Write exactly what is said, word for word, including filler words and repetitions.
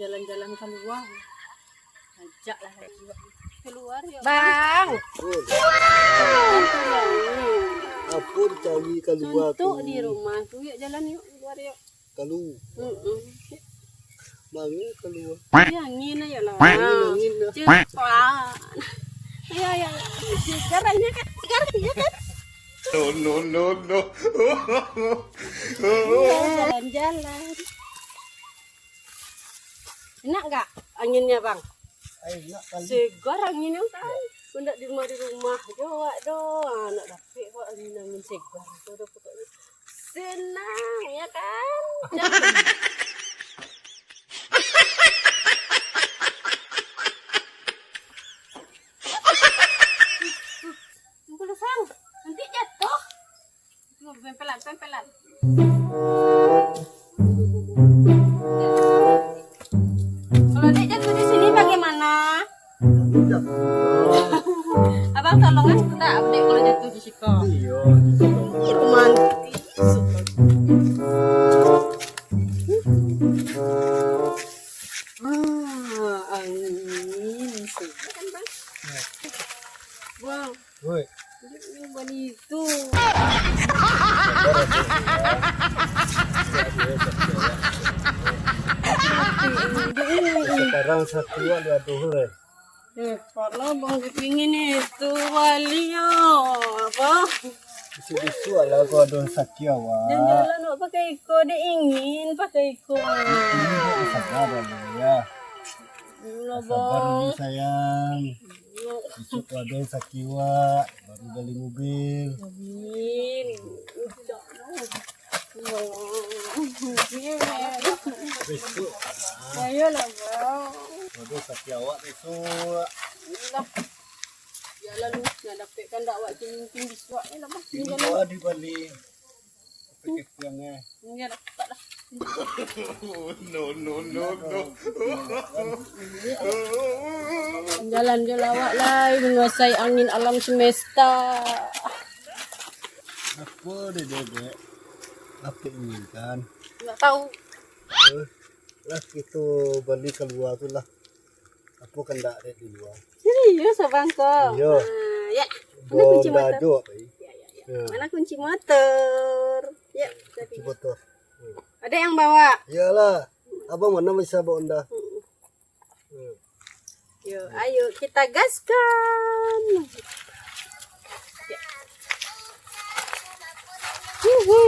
Jalan-jalan kalua. Ajaklah lagi, Wak. Kalua, yo. Bang. Apo dicari kalua tu? Di rumah tu, yuk jalan yuk, kalua yuk. Kalu. Mm-mm. Manga kalua? Di angin ayo lah. Angin, angin lah. Cepat. Ayo, ayo, ayo. Segar aja kan? Segar, iya kan? No, no, no, no. Iya, jalan-jalan. Enak gak anginnya, Bang? Ai, enak kali. Segar anginnya kan. Kok ndak di rumah, di rumah jo awak doh. Ah, nak dapek kok angin-angin segar tu doh pokoknyo. Senang, ya kan? Tunggu lu, sayang. Nanti jatuh. Tunggu, pempelan, pempelan. Kalau dia jatuh di sini bagaimana? Abang tolongan tak, Dek, kalau jatuh di siko? Iya. Ih, romantis. Ah, angin. Kan, Bang? Bang. Woi. Bukan itu. Sekarang satu ada dua, eh. Eh, kalau Bang Kepingin itu wali yo. Apa? Bisuak-bisuak lah kau ada sakit awak. Jalan-jalan awak pakai iko, dia ingin pakai iko. Sabar dulu ya. Sabar dulu, sayang. Bisuak tu ada sakit awak, baru bali mobil. Amin. Bisuak. Ayolah, Bang. Ada sakit awak bisuak. Iyalah. Ya lalu, nak dapatkan dak awak tu mungkin bisuak ni lah, Bang. Ini awak di bali. Pakai tiang, eh. Iya dah, cepat dah. No, no, no, no. Jalan jo lah awak lai, menguasai angin alam semesta. Apa dia, Dek? Apa inginkan? Nggak tahu. Eh, lah, kita bali kalua tu lah. Apo kandak dek di lua? Serius, Abang, ko? Iyo. Ah, ya. Mana kunci motor? Ya, ya, ya. Ya. Mana kunci motor? Ya, kunci motor. Hmm. Ada yang bawa? Iyalah. Abang mana bisa bawa Honda? Hmm. Hmm. Yo, ayo kita gaskan. Ya. Wuhu.